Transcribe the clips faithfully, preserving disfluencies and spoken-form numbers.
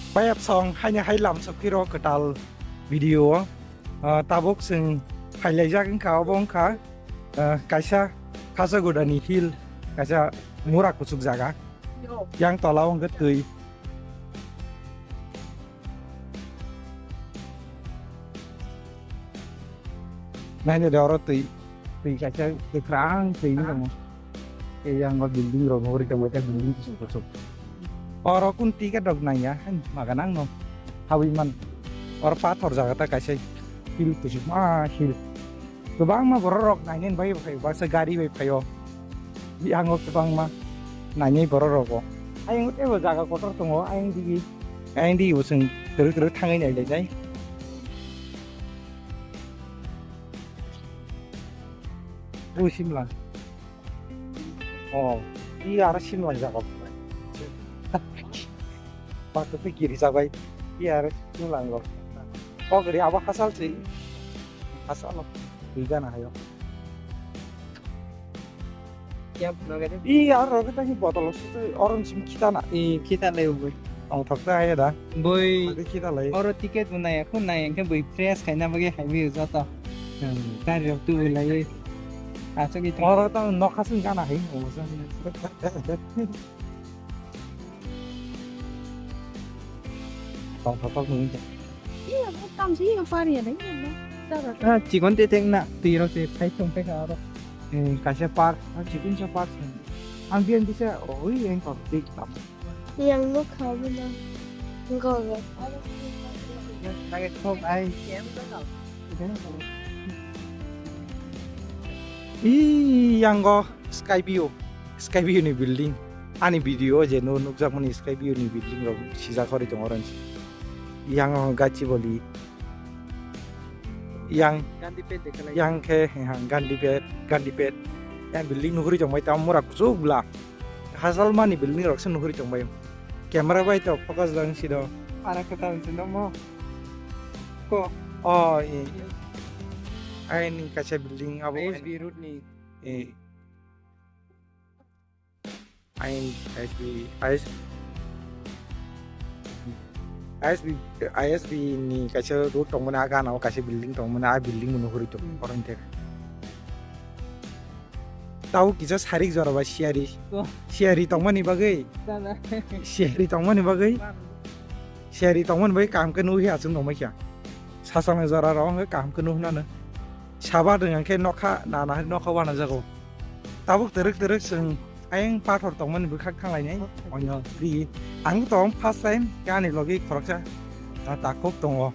Bayap song haini hai lam sokphiro kwtal video o. Ah, tabuk chwng phailaijak wngkha, obo wngkha, ah, kaisa Kachagodani hill, kaisa mura kuchuk jaga. Yang tola o wngkha twi. Naina de oro twi, twi kaisa kwkhwrang twi wng tongo. Tei yang o building rok nugwi tongo, tei building kuchuk kuchuk. Oro kun ticket rok nangya, han maga nang no. Habwi man. Oro pathor jaga ta kaisa hill kuchuk ma hill. Kwbangma borok rok nainani bagwi phaio, baksa gari bai phaio. Yang o kwbangma nainai borok rogo. Ayang teibo jaga kotor tongo, ayang digi. Ayang digi bo chwng kwrwi kwrwi thangwi nailainai. Bo simla. Oh, i aro simla jaga. Baksa tei kiri jabai. I aro simla ngo. Oh, gari abo hasal si. Hasal. Rijana hayo. I aro rok tei botol o sutwi orange sim khitana. I khita lai boi. Tongthok ta hayo da. Boi. Agi khita lai. Oro ticket bo nai, khun nai, engke boi fresh khaina bagwi hai bui joto. Hmm. Gari rok tu lai. Asok i. Oro tang nokha sing gana hai. Tongthok nung. Iya, tam sih yang pari ada ini. Ah, chikon te tek na, tiro se phai thong te ka aro. Eh, kaisa park, ah, chikon sa park. Ang biyan bisa, oh, iya, yang kau tik tam. Yang no kau na. Enggak, enggak. Lagi thok ai. Ih, yang go. Sky View, Sky View ni building. Ani video o je no nukjakmani Sky View ni building rok sijak hori tongo orange. Yang o Gachibowli. Yang, Gandhi Pet dekha lai. Yang khe, he, ha, Gandhi Pet, Gandhi Pet. Yang building nuguri tongbai tamo mura kuchuk bla. Hasalmani building rok se nuguri tongbai. Camera bai to focus dang sido. Ara kata unsi no mo. Ko. Oh, iya, iya. Aini kaisa building abo. I S B road ni. Eh. Ain I S B, I S, I S B, I S B ni kaisa road tongmani, a gana o kaisa building tongmani, a building mano hori tong, hmm, koron te. Tau kisa sarik jora bai siyari. Oh. Siyari tongmani bagwi. Dada. Siyari tongmani bagwi. Dada. Seri tongmani bai kaham khe nugwi achung tongbai kha. Sasang ni jora rok wngkha kaham khe nuhnano. Saba rwng khe nokha nana nokha wana jago. Tabuk twrwk twrwk chwng ayang pathor tongmani bwkhak thanglainai. Oino ri ang tong first time khe ani logi khoroksa takhuk tongo.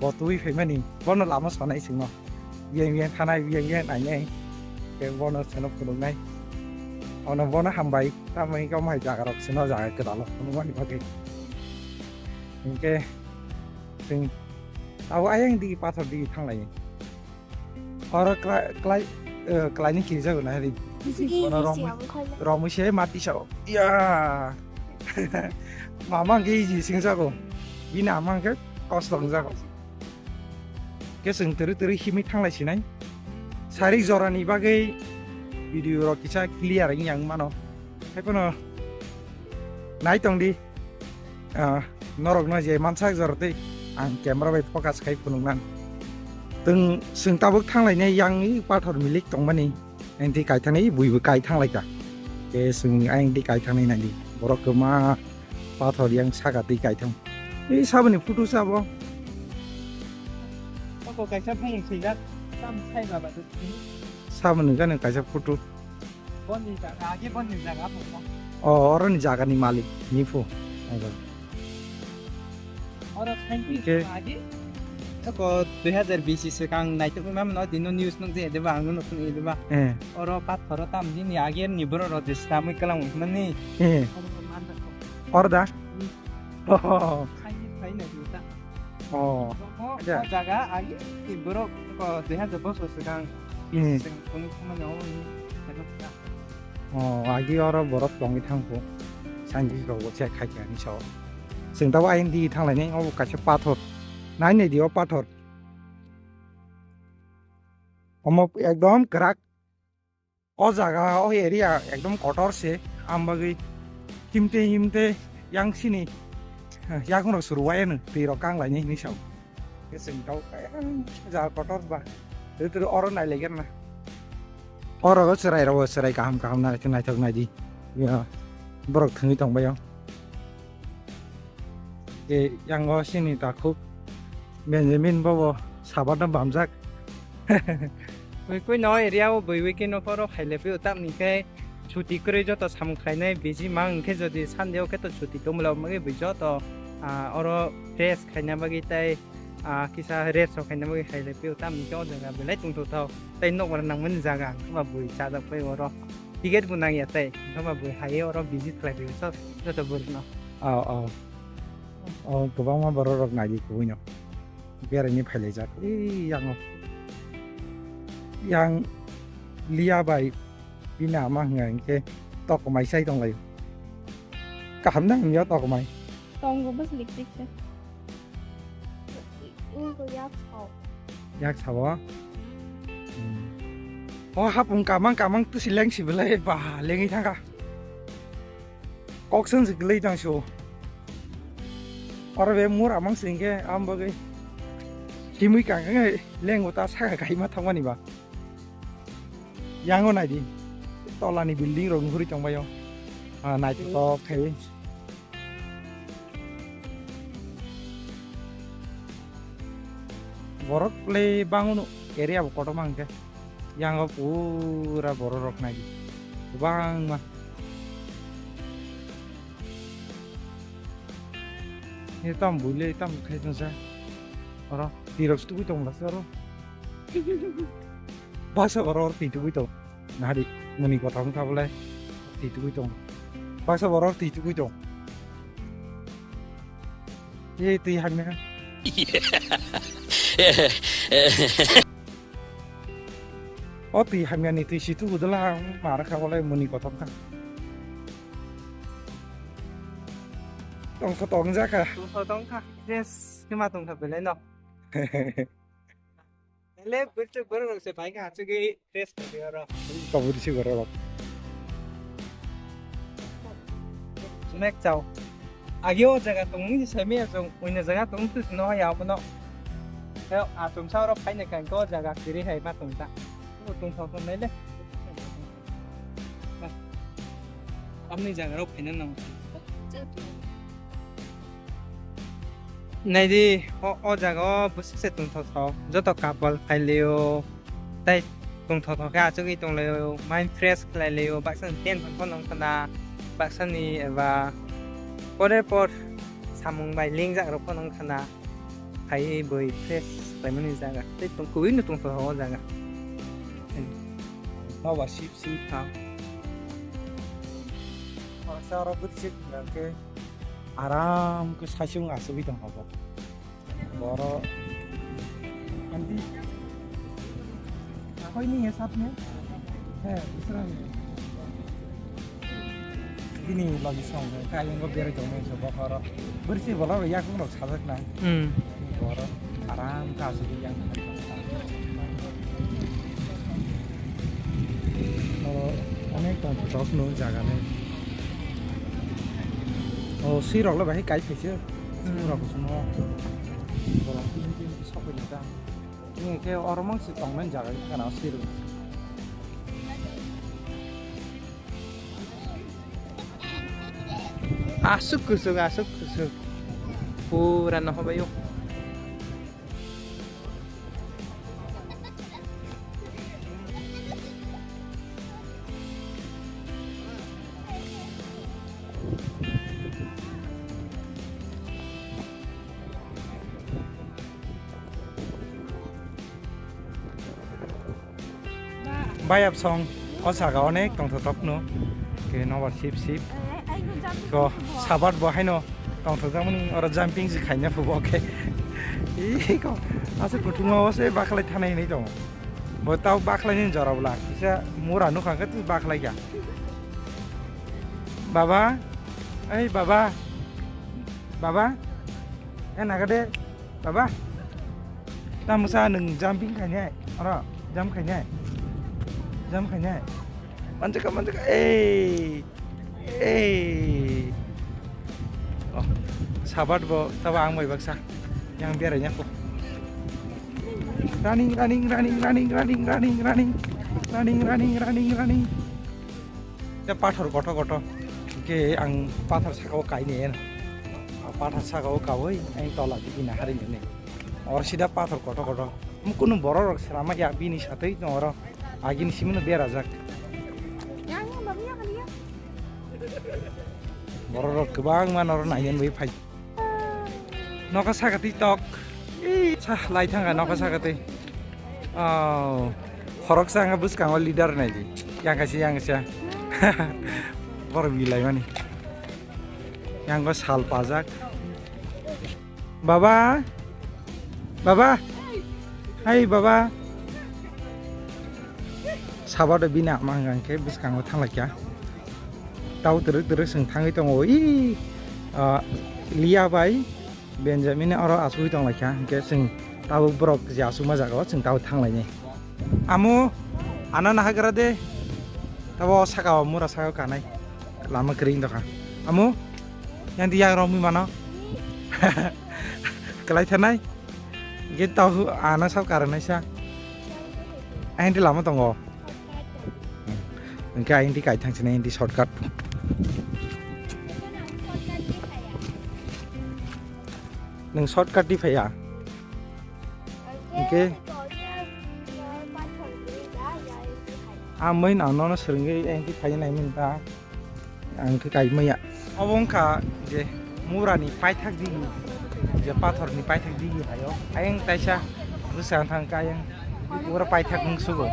Bo twi phaimani bono lama sanai chwngno. Biyang biyang thanai, biyang biyang nainai. Khe bono seno phunuknai. Ono bono hambai. Tamoni khe omo hai jaga rok seno jaga kwtal o phunukmani bagwi. Hinkhe chwng abo ayang digi pathor digi thanglai. Oro klai, klai, eh, klaini kirijago na ri. Bisi Ono bisi romwi, abo khaina. Romwi se mati sao. Ya. Mama hwnkhe iji singjago. Bini ama hwnkhe kosto wngjago. Khe chwng twrwi twrwi himwi thanglai sinai. Sarik jorani bagwi video rok kisa clear wng yang mano. Haiphano nai tong di. Ah, norok no je mansak jora tei ang camera bai focus khai phunuk nang. Twng chwng tabuk thanglai nai yang i pathor milik tongmani. Ang twi kaithang nai, buibo kaithang lai ta. Khe chwng ang twi kaithang nai nai di. Borok kwma pathor yang saka twi kaithang. Ei saboni photo sabo. Oko kaisa phung swijak, tam sai baba tu. Saboni gani kaisa photo. Boni jaga, agi boni jaga phung. O, oroni jagani malik, niphu. Oro thank you. Okay. Agi. Ako dui hazar bish swkang naituk mano dino news nukje deba ang nukung deba. Eh. Oro pathoro tam dini agi ni boro rok je slamwi kalang mani. Eh. Oro da. Hmm. Oh. Thank you, thank you, ta. Oh. Oh, acha. Oh, jaga agi ni boro ko dui hazar bosor swkang. Hmm. Swkang kunu kunu ni. Oh, agi oro borok tongwi thangkhu. Scientist rok bo check khai khe ani sao. Chwng tabuk ayang di thanglainai, obo kaisa pathor. Nai nai di o pathor. Omo ekdom kwrak. O jaga, o area ekdom kotor se. Am bagwi himte himte yang sini. Yakung rok suru wai ano twi rok kang lai ni hinwi sao. Ke sing tau kaya ja kotor ba. Twi twi oro nai lai na. Oro go chwrai rok chwrai kaham kaham na naithok nai di. Ya. Borok thangwi tong bai o. Ke yango sini takhuk Benjamin bobo sabat no bamjak. Koi koi no area o bui weekend o phoro khaile phi utak ni khe chuti kwrwi joto samung khlainai busy mang khe jodi Sunday o khe to chuti tongmwla magi bui joto, ah, oro rest khaina bagwi tai, ah, kisa rest rok khaina bagwi khaile phi utak ni khe o jaga belai tongthothok tai nokbar nangmani jaga wngkha bui chajak pai oro ticket bo nangya tai wngkha bui hai oro busy khlai phi joto bui no. Oh, oh. Oh, kwbangma borok rok nai di kubui no. Beraini phailaijak. Ee, yango. Yang Lia bai bini ama hwnga hinkhe tokomai sai tonglaio. Kaham na hamya tokomai? Tongo bwswk lik lik se. Yak sao. Yak sao? Hmm. O hapung kamang kamang tusi lengsi belai ba lengwi thangkha. Kok sung si glei tang so. Oro be mura mang sing ke am bagwi. Himui kang kang leng uta saka kai ma thangmani ba. Yango nai di. Tola ni building rok nuhuri tong bayo. Ah, nai to kok khai. Borok le banguno area bo kotor mang ke. Yango pura borok rok nai di. Kwbangma. Ni tam buile tam khai tongsa. Oro tirok tubui tong lasa oro. Basa oro oro twi tubui tong. Nahari muni kothom kha bole twi tubui tong. Basa oro twi tubui tong. Ye twi hamya. O twi hamya ni twi si tubu dala mara kha bole muni kothom kha. Tong kha tong ja kha. Tong kha tong kha. Yes, kima tong kha bele no. Ele bwrwk bwrwk rok se pai kha chigwi test kha oro. Kabur si borok rok. Nek chao. Agi o jaga tong ni semi a jong uina jaga tong tu no ya mono. He a tum sa oro phai ne kan ko jaga kiri hai ma tong ta. O tong thok tong nai le. Amni jaga rok phai na nang. Nai di o, o jaga o bwswk se tongthok thok. Joto couple phai lio. Tai tongthok thok khe achugwi tong laio, mind fresh khlai laio, baksa ni tension phano wng khana, baksa ni eba pore por samung bai lingjak rok phano wng khana, phaiwi bui fresh khlaimani jaga tei tong, kubui no tongthok o jaga. Nobar sip sip. Ha. Baksa oro bwswk khe aram khe saichung achugwi tong kha bo. Borok. Anti. Koi ni ya sap ne? He, isra ne. Bini logi song ne, kayang go berai tong ne, so bokoro. Bersi bola ya kung rok sajak na. Hmm. Borok aram ka su yang. Oro onek tong tok no jaga ne. O sirok le bahai kai phaisio. Hmm. Sirok kusumo. Borok tin tin sok ni ta. Ni ke oro mang si tong men jaga kana sirok. Aswk kwchwk, aswk kwchwk. Pura no hobayo. Bayap song o saka onek tongthotok no. Ke nobar sip sip. Ko sabat bo haino tongthokjakmani oro jumping si khaina phubo khe. Iko asa kuthuma o se bakhlai thanai hinwi tongo. Bo tau bakhlai ni jora bwla kisa mura nukha khe twi bakhlai kha. Baba, ei baba, baba, e naga de. Baba, tamo sa nwng jumping khainai? Oro, jump khainai? Jump khainai? Manjaka, manjaka, ei, ei. Oh, Sabat bo tabo ang bai baksa yang berai nya ko. Running, running, running, running, running, running, running, running, running, running, running. Te pathor koto koto. Ke ang pathor saka o kai ne. Pathor saka o kawai ang tola di na hari ne. Or sida pathor koto koto. Mukunu borok rok serama ya bini satwi no oro. Agini simino berajak. Borok rok kwbangma noro naiyan bai phai. Noka saka twi tok. Ih, sa lai thangka noka saka twi. Oh, khoroksa ang bwskango leader nai di. Yang kaisa yang kaisa. Borok bilai mani. Yang go sal pajak. Baba. Baba. Hai baba. Sabato bini ama hwnka hwnkhe bwskango thanglaikha. Tau twrwk twrwk chwng thangwi tongo. Ih, ah, Lia bai Benjamin oro achugwi tonglaikha. Hwnkhe chwng tabuk borok je achukma jagao chwng tabuk thanglainai. Amo, ano nahagra de. Tabo saka o mura saka o kanai. Lama kwrwi wngtokha. Amo, yang di yang romwi mano. Kwlai thanai. Ge tau ano sab karanai sa. Aing di lama tongo. Hwnkhe aing di kai thang sinai di shortcut. Nwng shortcut di phaiya. Hwnkhe. Amoi nang nono swrwngwi aing di phai nai min ta. Ang khe kai maya. Obo wngkha je murani paithak digi, je pathorni paithak digi hayo. Ayang taisa bwsang thang khe ayang ura paithak wng sugo.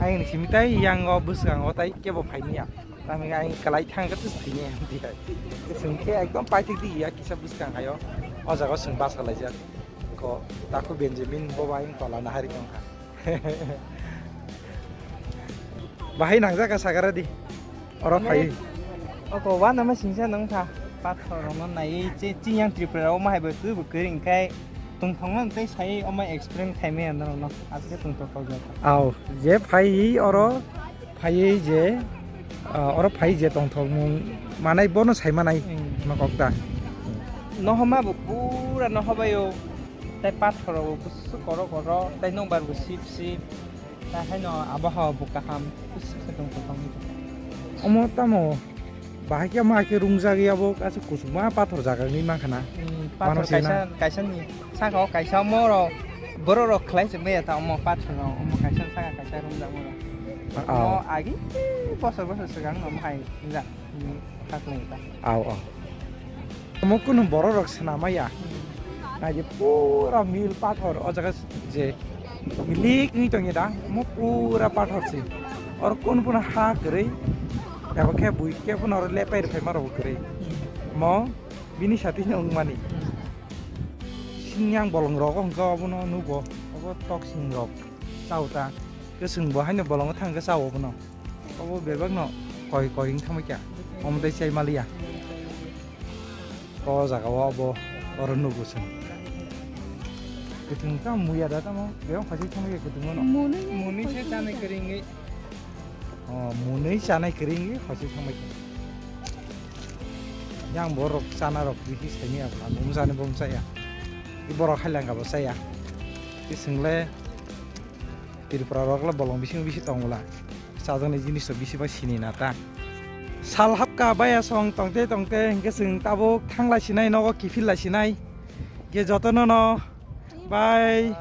Ayang ni simi tai yang o bwskango tai kebo phai maya. Tami ayang kwlai thang khe tus phai maya. Chwng khe ekdom paithak digi ya kisa bwskang hayo. O jaga o chwng basa laijak. Ko takhuk Benjamin bo ayang tola nahari tongkha. Bahai nangjak ka sakara di. Oro phai. Oko wana ma singsa nang kha. Pathor rok no nai che chiyang Tripura o ma hai bo tu bo kering kai. Tong thong man tei sai o ma explain khai me andro no. Asle tong thok thok jak. Au, je phai oro phai je, ah, oro phai je tong thok mung manai bono sai manai. Hmm. No kok da. No homa bo pura no hobayo. Tai pathor rok bo kusu koro koro, tai nokbar bo sip sip. Ta haino abohawa bo kaham, kusuk se tong tong tong. Omo tamo bahai khe ma khe rungjak ya bo kaisa kusuma pathor jaga ni mankha na. Hmm, mano pathor se na. Kaisa, kaisa ni saka o kaisa moro borok rok khlai se maya ta omo pathor rok omo kaisa saka kaisa rungjak moro. Ah, omo ah. Agi bosor bosor swkang omo hai wngjak. Ni khaknwi ta. Au, au. Omo kunu borok rok swnamaya. Naidi pura mil pathor o jaga je milik wngwi tongya da. Omo pura pathor se. Oro kunu phano ha kwrwi. Abo khe bui khe phano oro lepai rwphai ma rok kwrwi. Omo bini sati no wngmani. Sini ang bolong rogo hwnkhe obono nugo. Obo toksing rok. Chao ta. Kwchwng bo haino bolongo thang khe chao obono. Obo bebak no koi koi wng thangma kya. Omo tei chai maliya. O jaga o abo oro nugo chwng. Kwthwng tamo muya da tamo. Bebak phaisai thangma kya kwthwng no. Muni se chanai kwrwngwi. O muni chanai kwrwngwi phaisai thangma kya. Yang borok chana rok bihi saini abla. Bum chani bum chaya. I borok hailanga bo chaya. I swngle. Tripura rok le bolong bising bisi tong bwla. Chajaknai jinis rok bisi bai sini na ta. Sal hapka baya song tongte tongte hinkhe chwng tabuk thanglai sinai nogo kiphil lai sinai. Ge jotono no. Bye.